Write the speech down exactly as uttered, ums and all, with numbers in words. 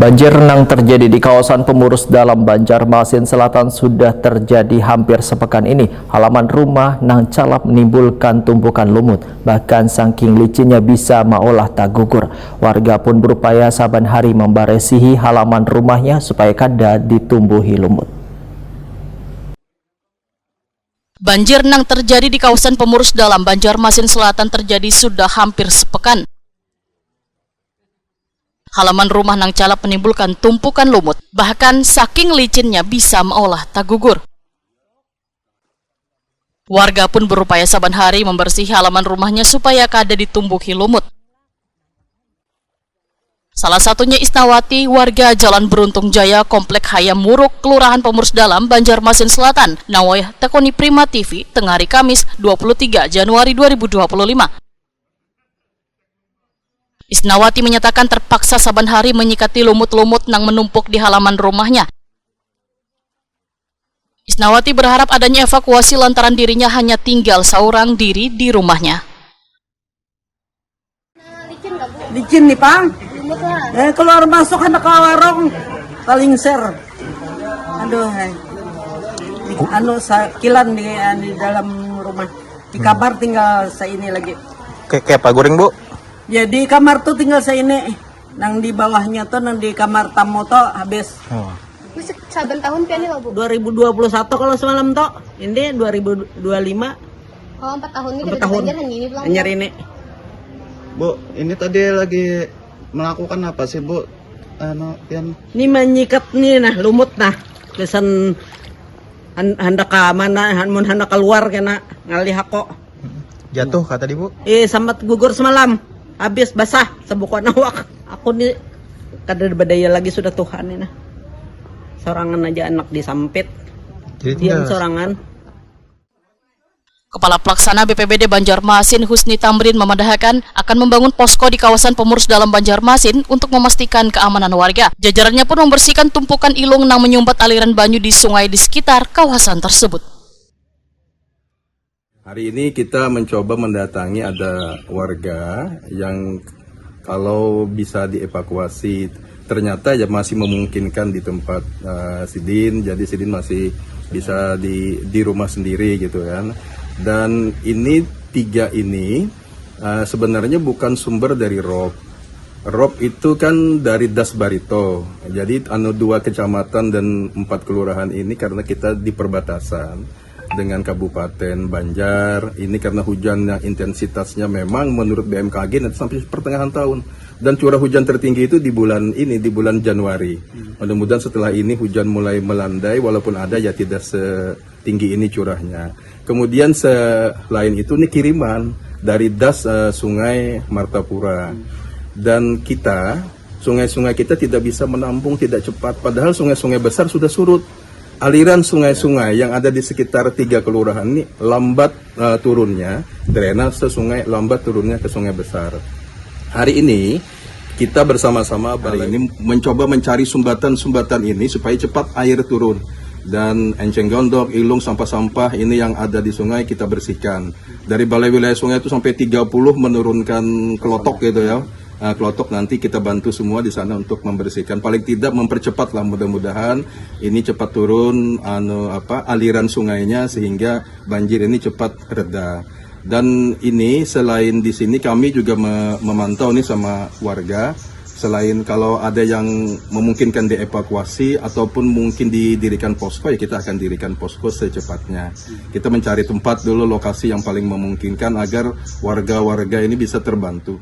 Banjir nang terjadi di kawasan Pemurus Dalam, Banjarmasin Selatan sudah terjadi hampir sepekan ini. Halaman rumah nang calap menimbulkan tumpukan lumut, bahkan saking licinnya bisa maolah tagugur. Warga pun berupaya saban hari membaresihi halaman rumahnya supaya kada ditumbuhi lumut. Banjir nang terjadi di kawasan Pemurus Dalam, Banjarmasin Selatan terjadi sudah hampir sepekan. Halaman rumah nang calap menimbulkan tumpukan lumut, bahkan saking licinnya bisa maolah tagugur. Warga pun berupaya saban hari membersihi halaman rumahnya supaya kada ditumbuhi lumut. Salah satunya Isnawati, warga Jalan Beruntung Jaya, Komplek Hayam Wuruk, Kelurahan Pemurus Dalam, Banjarmasin Selatan, nang wayah tekuni Prima T V, tengah hari Kamis, dua puluh tiga Januari dua ribu dua puluh lima. Isnawati menyatakan terpaksa saban hari menyikati lumut-lumut nang menumpuk di halaman rumahnya. Isnawati berharap adanya evakuasi lantaran dirinya hanya tinggal seorang diri di rumahnya. Licin nih pang. Eh, keluar masuk hendak ke warung, paling ser. Aduh, hai. Anu sakilan di, di dalam rumah. Di kamar tinggal seini lagi. Kayak kayak apa goreng bu? Ya di kamar tuh tinggal seini. Nang di bawahnya tuh nang di kamar tamu tuh habis. Oh. Masih saban tahun pian nih bu? dua ribu dua puluh satu kalau semalam tuh. Ini dua ribu dua puluh lima. Oh, empat tahun ini empat tahun. Banjir hanya ini pulang. Hanya ini. Bu, ini tadi lagi melakukan apa sih bu? Anu, pian. Ini menyikat nih nah lumut nah. Kesan handak ke mana, mun handak keluar kena ngalih aku. Jatuh kah tadi bu? Eh, sambat gugur semalam. Habis basah sebukuan awak. Aku ni kada badaya lagi sudah tuha ni nah. Sorangan aja anak disampit. Jadi tinggal sorangan. Kepala Pelaksana B P B D Banjarmasin Husni Tamrin memadahakan akan membangun posko di kawasan Pemurus Dalam Banjarmasin untuk memastikan keamanan warga. Jajarannya pun membersihkan tumpukan ilung nang menyumbat aliran banyu di sungai di sekitar kawasan tersebut. Hari ini kita mencoba mendatangi ada warga yang kalau bisa dievakuasi ternyata ya masih memungkinkan di tempat uh, sidin, jadi sidin masih bisa di di rumah sendiri gitu kan. Dan ini tiga ini uh, sebenarnya bukan sumber dari rob. Rob itu kan dari Das Barito. Jadi anu dua kecamatan dan empat kelurahan ini karena kita di perbatasan dengan Kabupaten Banjar. Ini karena hujan yang intensitasnya memang menurut B M K G nanti sampai pertengahan tahun. Dan curah hujan tertinggi itu di bulan ini, di bulan Januari. Mudah-mudahan setelah ini hujan mulai melandai, walaupun ada ya tidak setinggi ini curahnya. Kemudian selain itu ini kiriman dari das uh, Sungai Martapura. Dan kita, sungai-sungai kita tidak bisa menampung tidak cepat. Padahal sungai-sungai besar sudah surut. Aliran sungai-sungai yang ada di sekitar tiga kelurahan ini lambat uh, turunnya, drainase sungai lambat turunnya ke sungai besar. Hari ini kita bersama-sama hari ini mencoba mencari sumbatan-sumbatan ini supaya cepat air turun dan enceng gondok, ilung, sampah-sampah ini yang ada di sungai kita bersihkan. Dari balai wilayah sungai itu sampai tiga puluh menurunkan kelotok gitu ya. Nah, kelotok nanti kita bantu semua di sana untuk membersihkan. Paling tidak mempercepat lah mudah-mudahan ini cepat turun anu apa aliran sungainya sehingga banjir ini cepat reda. Dan ini selain di sini kami juga memantau nih sama warga. Selain kalau ada yang memungkinkan dievakuasi ataupun mungkin didirikan posko ya kita akan dirikan posko secepatnya. Kita mencari tempat dulu lokasi yang paling memungkinkan agar warga-warga ini bisa terbantu.